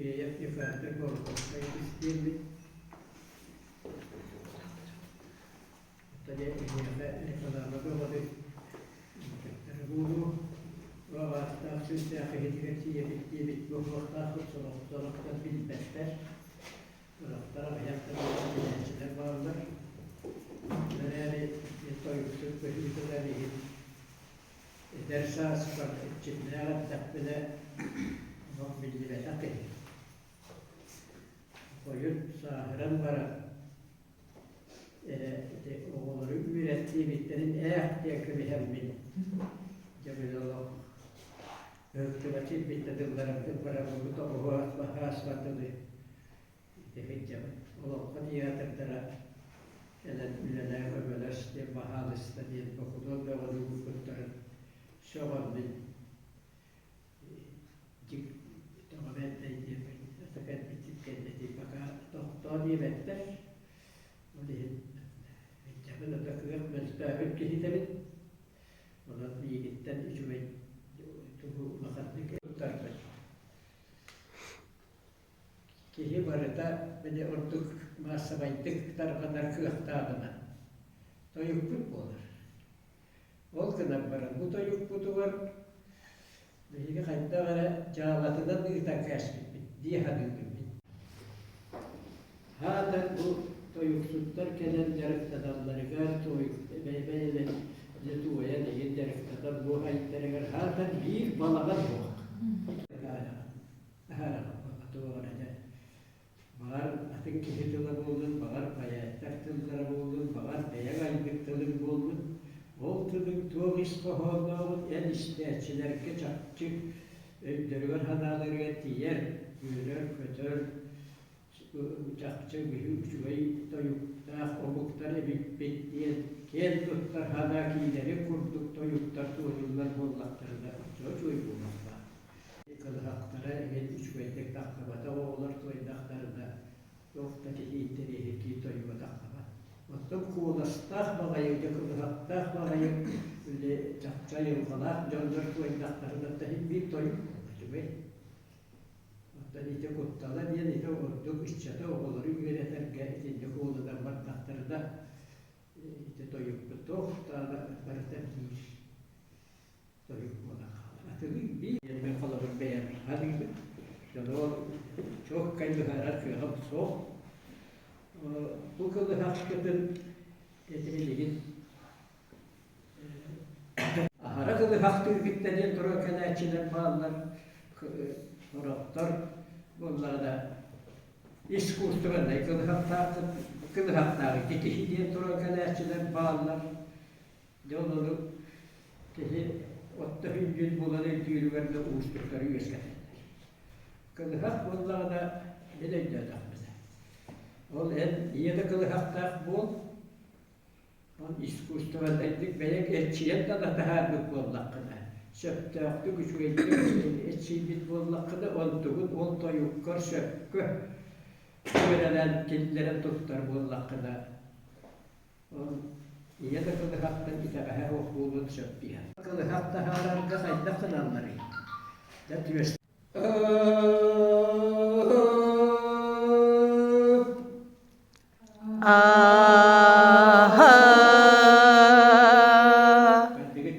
Еремеев Ефрейтор Бороховскай истиэммит. Оттон эһиэхэ реклама бөҕөнү ыыппыттара буолуо. Баҕаастаах сүрдээх иһитигэр тиийэбит диэбит буолуохтаахпыт, сорохтор билбэттэр. Сорохтор аҕыйах да буолан билээччилэр бааллар. Ол эрээри тойуксут быһыытынан иһин эдэр сааспар иччитинээх эрдэхпинэ олох биллибэтэх киһи. Хойут сааһыран баран эрэ ити оҕолору үөрэттиэбиттэрин ээх диэн кэбиһэммин дьэ били олох ыһыктыбат сирбиттэ тылларым барабылгы тоҕуһу ааспатылыы ити сылдьабын. Олоххо театрдара кэлэн үлэлээ көмөлөс диэн баһаалыста диэн бокулуон бөҕөнү уурбуттарын сөҕөммүн тоҕо бэрдэй диэбит ата кэлбит кэннити пока тохтоо диэбэттэр. Ол иһин ыччабын ата кыах мөлтөөбүт киһитэбин. Онон миигиттэн үчүгэй тугу улаханнык туттарбыт. Киһи барыта били ордук маассабайдык тарҕанар кыахтааҕына тойукпут буолар. Ол гынан баран бу тойукпутугар биһиги хайдах эрэ дьаалатынан ыытан кээспиппит дии саныыбын мин. Хаатар бу тойуксуттар кэлэн дьарыктаналларыгар бэйэ-бэйэлэрин дьэ туойан игин дьарыктанар бу айдарыгар хаатар биир балаҕан суох. Туох эрэ дьэ Баҕар, атын киһи тыла буоллун, баҕар, байааттар тыллара буоллун, баҕар, бэйэҥ айбыт тылыҥ буоллун, ол тылыҥ туох ис хоһооннооҕун эн истээччилэргэ чахчы өйдөрүгэр-санааларыгар тиийэр, үөрэр-көтөр, чахчы биһи үчүгэй тойуктаах омуктар эбиппит диэн киэн туттар санаа киирэрин курдук тойуктар туойуллар буоллахтарына оччо үчүгэй буолуохтаах. Кылыһахтара эҥин үчүгэйдик тахсыбатах оҕолор туойдахтарына, туох да киһи интэриэһиргии тойуга тахсыбат. Оттон куоластаах баҕайы, дьэ кылыһахтаах баҕайы били чахчы айылҕалаах дьоннор туойдахтарына да иһин биир тойук буолла үчүгэй. Оттон ити куттала диэн ити ордук ыччаты оҕолору үөрэтэргэ итинник уолунан бардахтарына ити тойукпут туох даҕаны барыта биир тойук буолан хаалар. Атыгый биир мен холобур бэйэм саныыбын. Дьону чуоккай быһаарар кыаҕым суох. Бу кылыһахпытын ити билигин аһара кылыһахтыыргыттан диэн туран кэлээччилэр бааллар. Сорохтор буоллаҕына искусственнай кылыһахтаах кылыһахтаах ити киһи диэн туран кэлээччилэр бааллар. Дьэ ол ону киһи отто хүндүн булан өйдүүрүгэр да уустуктары үөскэтэллэр. Кылыһах буоллаҕына мин өйдөөтөхпүнэ, ол эн ийэ да кылыһахтаах буол, ол искусственнайдык бэйэҥ эрчийэн да таһаарбыт буоллаххына, сөптөөхтүк үчүгэйдик эрчийбит буоллаххына, онтугун ол тойуккар сөпкө үөрэнэн киллэрэн туттар буоллаххына, Ийэ да кылыһахтан итэҕэһэ суох буолуон сөп диэн. Кылыһах таһаарарга хайдах гыналларый? Дьэ түөс. Ааһа. Көрдүгүт?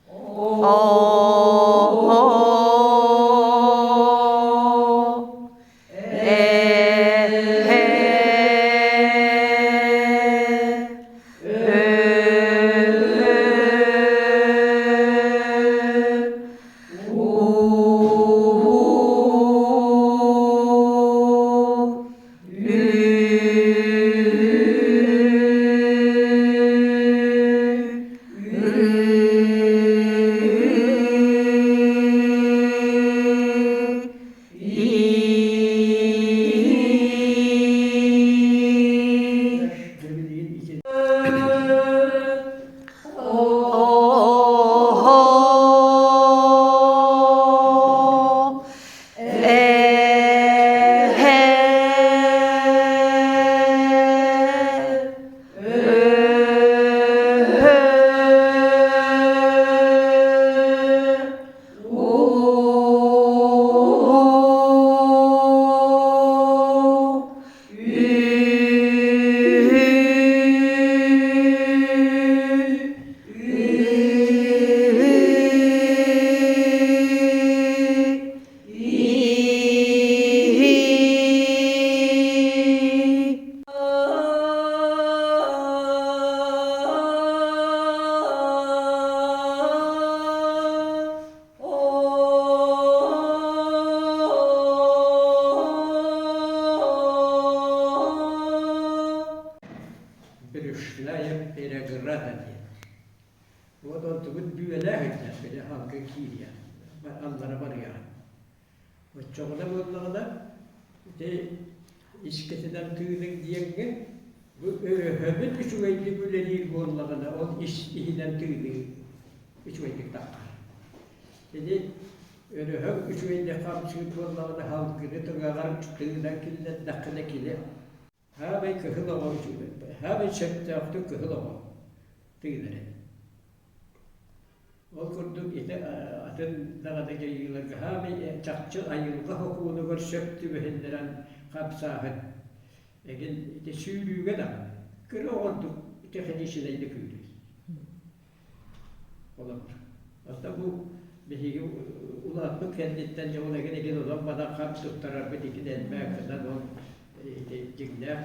Оо. салгын киириэ, аллара барыаҕа. Оччоҕуна буоллаҕына ити искэтинэн тыыныҥ диэҥҥэ бу өрөһөбүт үчүгэйдик үлэлиир буоллаҕына ол ис иһинэн тыыныы үчүгэйдик таххар. Ити өрөһөҥ үчүгэйдик хамсыыр буоллаҕына салгыны тыҥаҕар тыынан киллэрдэххинэ кини Хаамай кыһыл оҕо хаамай сөптөөхтүк кыһыл оҕо тыынар эбит. Ол курдук ити атын даҕаны дьайыыларга хаамай чахчы айылҕа сокуонугар сөп түбэһиннэрэн хамсааһын эгин ити сүүрүүгэ даҕаны кыра оҕордук тэхиниичинэйдик үүрэр. Холобур. Оттон бу биһиги улааппыт кэнниттэн дьэ ол эгин эгин онон манан хам туттарарбыт итин элбээх гынан ол ити дьиҥнээх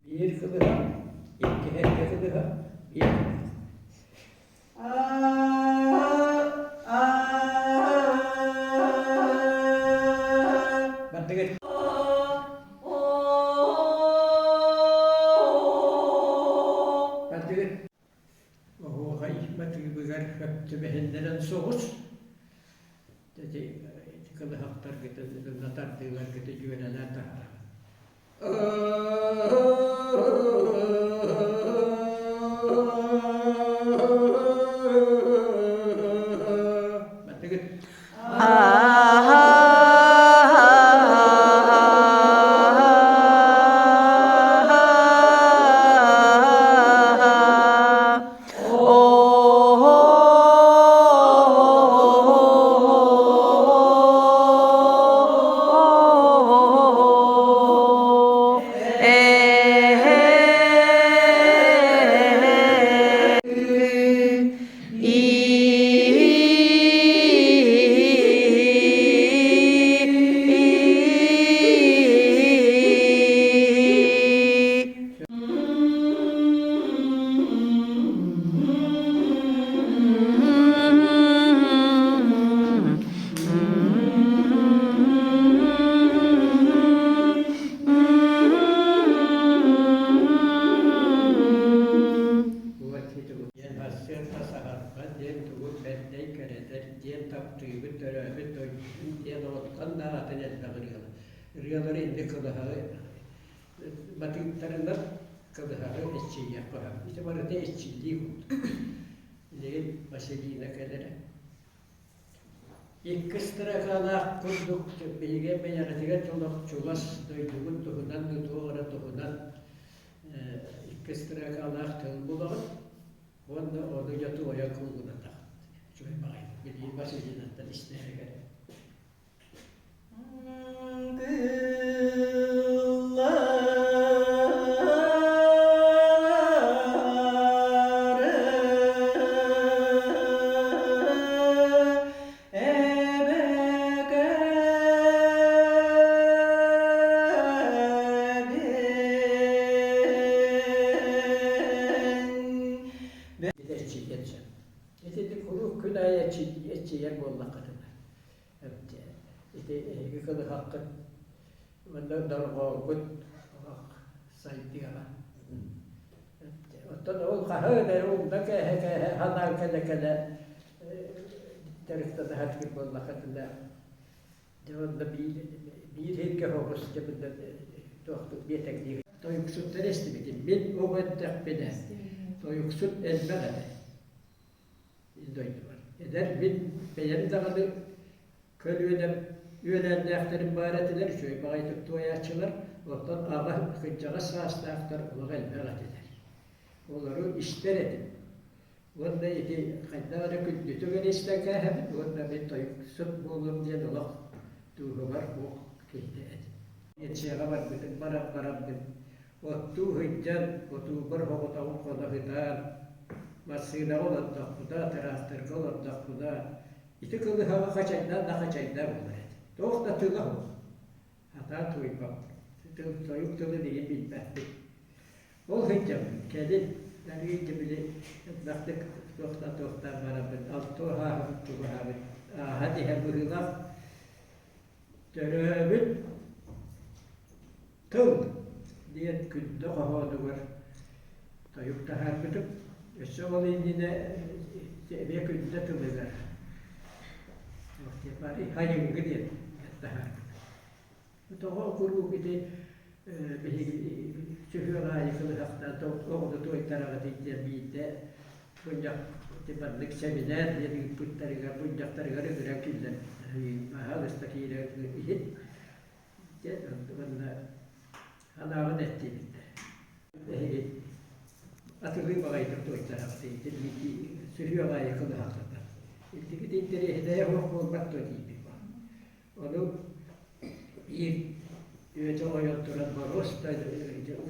Биир кылыһа, икки эргэ кылыһа, биир Бардыгыр. Бардыгыр. Оһуохай матыыбыгар хөп түбэһиннэрэн соҕус ити кылыһахтаргытын ытынна тардыыларгытын дьүөрэлээн таһаараҕыт. Бардыгыт. Диэн саһарҕа диэн тугу бэрдэй кэрэтэр диэн таптыыбыт төрөөбүт дойдутун диэн оҕоттон да атын элбэх ырыалар. Ырыалары инде кылыһаҕы матыыптарынан кылыһаҕы эччийиэххэ сөп. Ити барыта эччиллии курдук. Билигин Василина кэлэрэ. Иккис строкалаах курдук биһиги бэйэҕитигэр чугас дойдугут туһунан да туох эрэ туһунан иккис строкалаах тыл булаҕыт уонна ону дьэ туойан куугунатаҕыт. Үчүгэй баҕайы. Билигин Василинаттан истээригэр. Эччийиэн сөп. Итинник куруук күн аайы эччийэр буоллаххытына Ити эһиги кылыһаххыт уонна дорҕоогут олох сайдыаҕа. Оттон ол хаһан эрэ умна кээһэ-кээһэ санаан кэлэ-кэлэ дьарыктанаһар буоллаххытына дьэ онно биир биир сиргэ соҕус дьэ туохтук биэтэҥниир. Тойуксуттары истибитим. Мин оҕо эрдэхпинэ тойуксут элбэх этэ. дойдубар. Эдэр мин бэйэм даҕаны көлүөнэм үөлээннээхтэрим баар этилэр, үчүгэй баҕайытык туойааччылар, оттон аҕа кырдьаҕас саастаахтар олох элбэх этилэр. Олору истэр этим. Уонна ити хайдах эрэ күндүтүк эрэ истэн кээһэбит уонна мин тойуксут буолуом диэн олох дууһабар суох киһитэ этим. Пенсияҕа барбытым баран бараммын оттуу сылдьан, отуубар соҕотоҕун хоно сытан, массыынаҕа олордохпуна, тыраахтырга олордохпуна, ити кылыһаҕы хачайдаан да хачайдаан буолар этим. Туох да тыла суох. Сатаан туойбаппын. Тыл, тойук тылын игин билбэппин. Ол сылдьабын, кэлин арыый да били элбэхтик туохтаан-туохтаан бараммын алтыа ааһабыт чугаһаабыт ааһан иһэр быһыылаах төрөөбүт тыл диэн күндэ хоһоонугар тойук таһаарбытым. Өссө ол иннинэ эмиэ күндэ тылыгар Хайыҥгы диэн таһаарбытым. Тоҕо куруук ити биһиги сүһүөх аайы кылыһахтаан оҕону туойтараҕытый диэн биирдэ мунньах ити маннык сэминээр диэн ыыппыттарыгар мунньахтарыгар ыҥыран киллэрбиттэр баһаалыста киирэн иһит диэн уонна санааҕын эттиэбиттэр эһиги атылыы баҕайытык туойтараҕытый ити сүһүөх аайы кылыһахтатар итигит интэриэһинэйэ суох буолбат дуо диибин Ону биир үөтэ ойон туран боруоста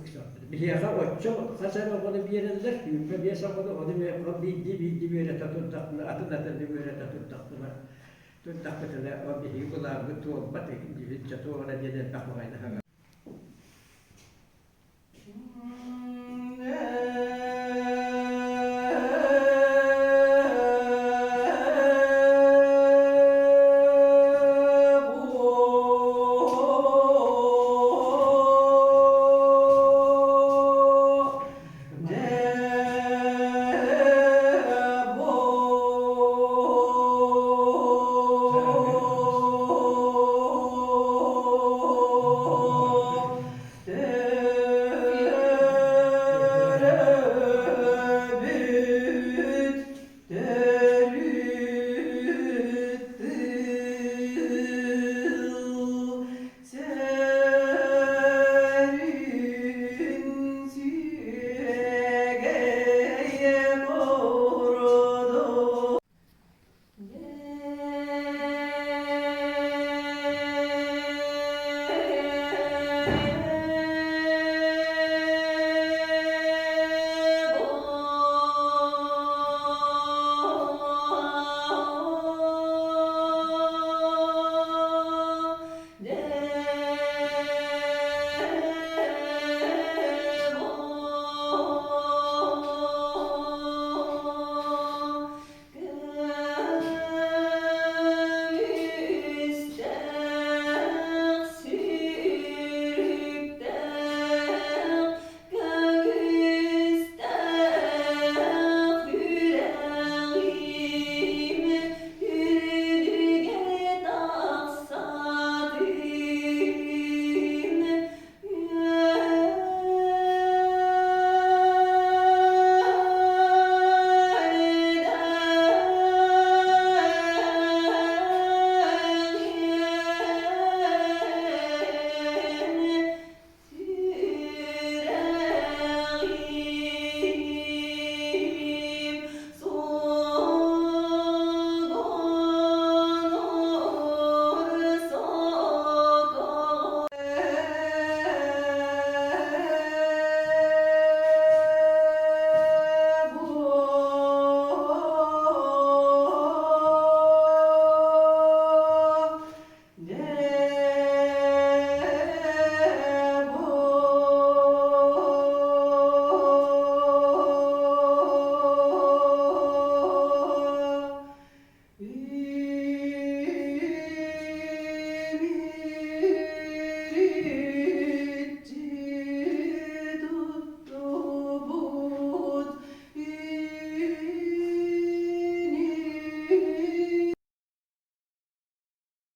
ыксаппыт. Биһиэхэ оччо хас эрэ оҕону биэрэллэр, 25 оҕону, ону биирдии-биирдии үөрэтэ турдахпына, атын-атыннык үөрэтэ турдахпына, турдахпытына, ол биһиги былааммыт туолбат, дьэ туох эрэ диэн элбэх баҕайы.